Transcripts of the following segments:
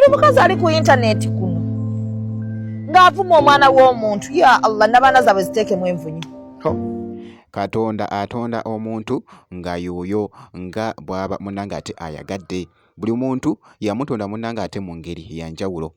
Buli mukazi ali ku intaneti kuno ng'avuma omwana w'omuntu, ya Allah, n'abaana zaabwe ziteekemu envunyu. Katonda atonda omuntu nga yoyo nga bw'aba munnange ate ayagadde. Buli muntu yamutonda munnange ate mu ngeri ya njawulo.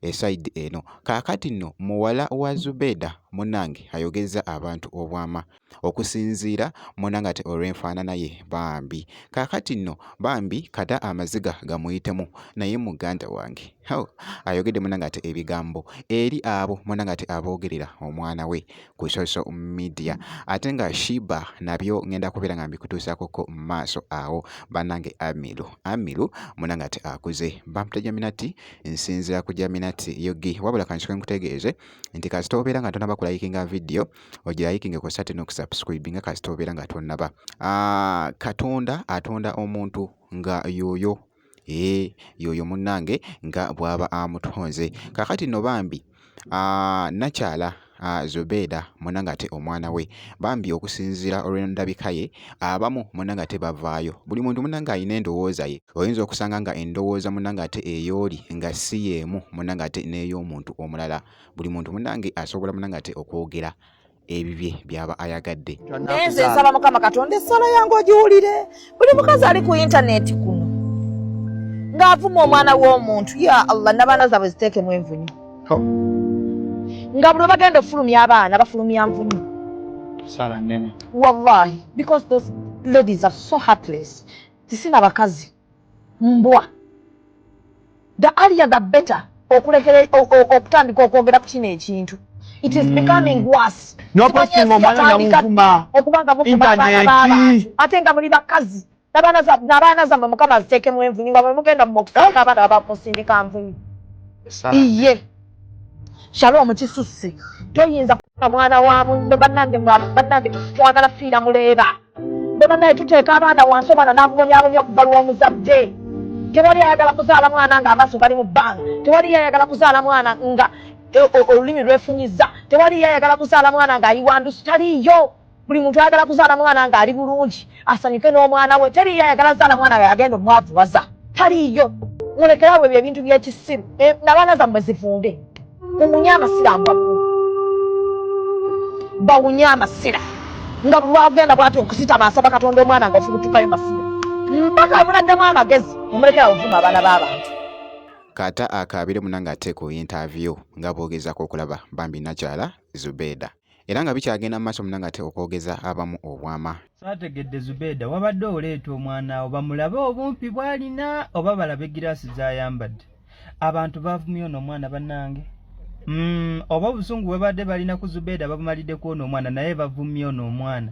Esayidi eno. Kaakati nno muwala wa Zubeda munnange ayogezza abantu obwama okusinziira munnange ate olw'enfaanana ye bambi. Kaakati nno bambi kata amaziga gamuyitemu naye muganda wange ho ayogedde munnange ate ebigambo eri abo munnange ate aboogerera omwana we ku social media ate nga Sheebah nabyo ngenda kubeera nga mbikutuusaako mu maaso awo. Bannange Amilu Amilu munnange ate akuze bampita Jaminati nsinzira ku Jaminati Yugi. Wabula kansooke nkutegeeze nti kasita obeera nga tonaba kulayikinga vidiyo ogirayikinge ku sate n'okusubscribinga kasita obeera nga tonnaba. Katonda atonda omuntu nga yoyo ee yoyo munnange nga bw'aba amutonze. Kaakati nno bambi nakyala Zubeda munnange ate omwana we bambi okusinziira olw'endabika ye abamu munnange ate bavaayo. Buli muntu munnange alina endowooza ye. Oyinza okusanga nga endowooza munnange ate ey'oli nga si y'emu munnange ate n'ey'omuntu omulala. Buli muntu munnange asobola munnange ate okwogera ebibye by'aba ayagadde. Naye nze nsaba Mukama Katonda essala yange ogiwulire. Buli mukazi ali ku intaneti kuno ng'avuma omwana w'omuntu, ya Allah, n'abaana zaabwe ziteekemu envunyu. Nga buli bagenda okufulumya abaana bafulumya nvunyu. Sala nnene. Wallahi, because those ladies are so heartless. Tisina bakazi mbwa. The earlier the better okulekera okutandika okwogera ku kino ekintu. It is becoming worse. N'opostinga omwana namuvuma. Okuba nga muvuma abaana b'abantu ate nga muli bakazi. N'abaana zammwe Mukama aziteekemu envunyu nga bwe mugenda mu okusanga abaana baba musindika nvunyu. Iye. Shalom kisusse. Toyinza kuba mwana wa munno bannange bannange twagala fiira muleeba. Bwe bannaye tuteeka abaana wansi omwana n'amubonyabonya okuva lw'omuzadde. Tewali ayagala kuzaala mwana ng'amaaso gali mu bbanga. Tewali ayagala kuzaala mwana nga olulimi lwefunyizza. Tewali ayagala kuzaala mwana ng'ayiwa ndusu. Taliiyo. Buli muntu ayagala kuzaala mwana ng'ali bulungi asanyuke n'omwana we. Teriiyo ayagala zaala mwana nga yagenda omwavuwaza. Taliiyo. Mulekere awo ebyo ebintu by'ekisiru. N'abaana zammwe zivunde. Muwunye amasira mbwammwe. Bawunye amasira. Nga buli lwagenda bw'ati okusitama asaba Katonda omwana nga ofubutukayo masira. Mpaka munaddemu amagezi mumulekere awo ovuma abaana b'abantu. Kata akaabire munnange ate ku interview nga bw'ogezaako okulaba bambi nakyala Zubeda. Era nga bikyagenda mu maaso munnange ate okwogeza abamu obwama. Saategedde Zubeda wabadde oleeta omwana wo bamulabe obumpi bw'alina oba balabe giraasi z'ayambadde. Abantu bavumye ono omwana bannange. Oba obusungu bwe badde balina ku Zubeda babumalidde ku ono omwana naye bavumye ono omwana.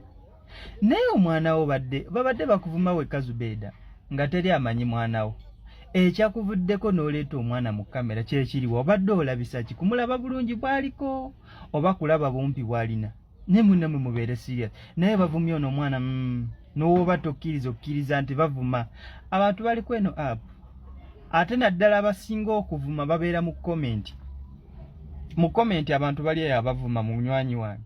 Naye omwana wo badde babadde bakuvuma wekka Zubeda nga teri amanyi mwana wo. Ekyakuvuddeko n'oleeta omwana mu kamera kyekiriwa obadde olabisa ki kumulaba bulungi bw'aliko oba kulaba bumpi bw'alina. Naye munnamwe mubeere serious. Naye bavumye ono omwana n'owoba tokkiriza okkiriza nti bavuma. Abantu bali ku eno app. Ate naddala abasinga okuvuma babeera mu comment. Mu comment abantu bali eyo abavuma munywanyi wange.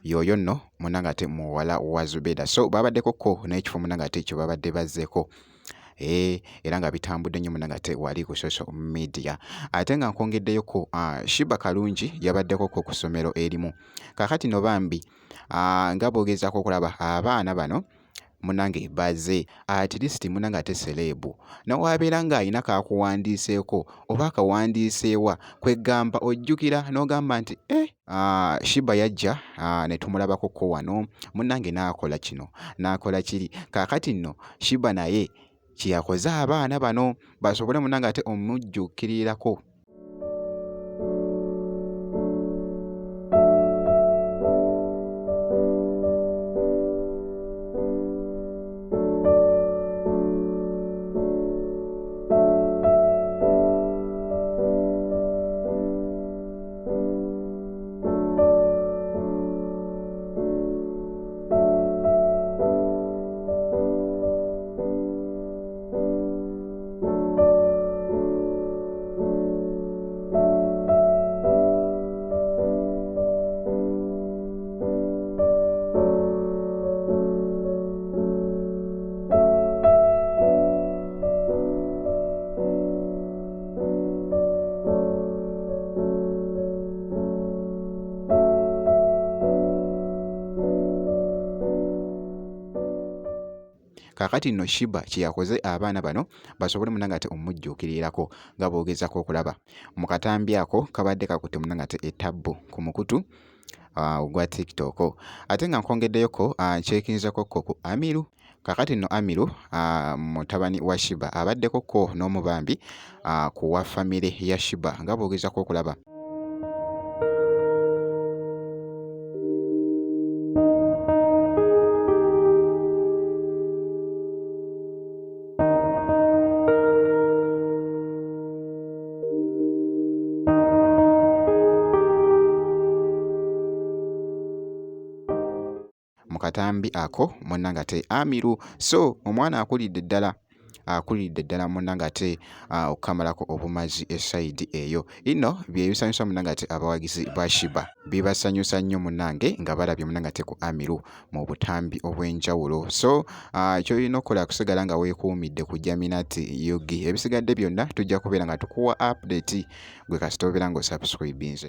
Yoyo nno munnange ate muwala wa Zubeda. So babaddeko ko n'ekifo munnange ate kye babadde bazzeeko. Era nga bitambudde nnyo munnange ate wali ku social media. Ate nga nkwongeddeyoko Sheebah Kalungi yabaddeko ko ku ssomero erimu. Kaakati nno bambi nga bw'ogezaako okulaba abaana bano munnange baze at least munnange ate celeb newabeera ng'alina k'akuwandiiseeko oba akawandiiseewa kwegamba ojjukira n'ogamba nti Sheebah yajja ne tumulabako ko wano munnange n'akola kino n'akola kiri. Kaakati nno Sheebah naye kye yakoze abaana bano basobole munnange ate omujjuukirirako. Kaakati nno Sheebah kye yakoze abaana bano basobole munnange ate omujjuukirirako nga bw'ogezaako okulaba mu katambi ako kabadde kakutte munnange ate etabbu ku mukutu ogwa TikTok. Ate nga nkwongeddeyoko nkyekinzako ko ku Amiru. Kaakati nno Amiru mutabani wa Sheebah abaddeko ko n'omu bambi ku wa famire ya Sheebah nga bw'ogezaako okulaba. Mu katambi ako munnange ate Amiru. So omwana akulidde ddala, akulidde ddala munnange ate okukamalako obumazi esayidi eyo. Inno bye bisanyusa munnange ate abawagizi ba Sheebah. Bibasanyusa nnyo munnange nga balabye munnange ate ku Amiru mu butambi obw'enjawulo. So ky'olina okukola kusigala nga weekuumidde ku Jaminati UG. Ebisigadde byonna tujja kubeera nga tukuwa update gwe kasita obeera ng'osubscribinze.